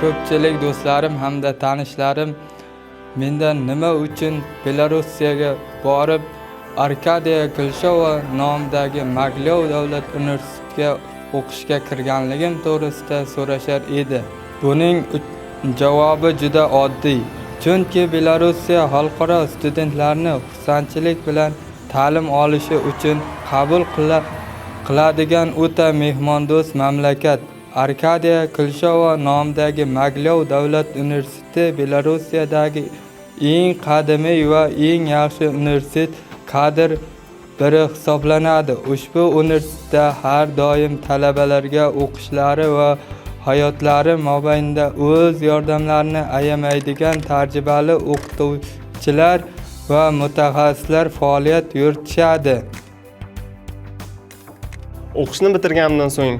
Ko'pchilik do'stlarim hamda tanishlarim mendan nima uchun Belorussiyaga borib, Arkadiya Kulishova nomidagi Mogilyov davlat universitetiga o'qishga kirganligim to'g'risida so'rashar edi. Buning javobi juda oddiy. Chunki Belorussiya xalqaro studentlarni xursandchilik bilan ta'lim olishi uchun qabul qiladigan o'ta mehmondo'st mamlakat. Arkadiya Kulishova nomidagi Mogilyov davlat universiteti Belorussiyadagi eng qadimiy va eng yaxshi universitetlardan biri hisoblanadi. Ushbu universitetda har doim talabalarga o'qishlari va hayotlari mobaynida o'z yordamlarini ayamaydigan tajribali o'qituvchilar va mutaxassislar faoliyat yuritishadi. O'qishni bitirganimdan so'ng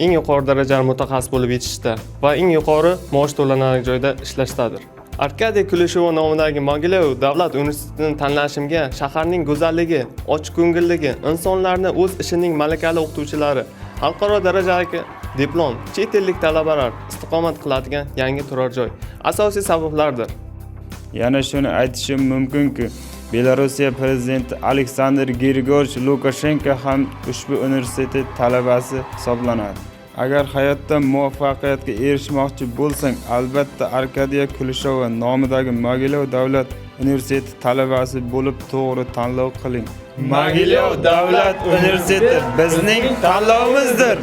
eng yuqori darajali mutaxassis bo'lib yetishishda va eng yuqori maosh to'lanadigan joyda ishlashdadir. Arkadiy Kulishova nomidagi Mogilyov davlat universitetini tanlashimga shaharning go'zalligi, ochiq ko'ngilligi, insonlarni o'z ishining malakali o'qituvchilari, xalqaro darajadagi diplom, chet ellik talabalar istiqomat qiladigan yangi turar joy asosiy sabablardir. Yana shuni aytishim mumkinki, Belorussiya prezidenti Aleksandr Grigorich Lukashenko ham ushbu universitet talabasi hisoblanadi. Agar hayotda muvaffaqiyatga erishmoqchi bo'lsang, albatta Arkadiya Kulishova nomidagi Mogilyov davlat universiteti talabasi bo'lib to'g'ri tanlov qiling. Mogilyov davlat universiteti bizning tanlovimizdir.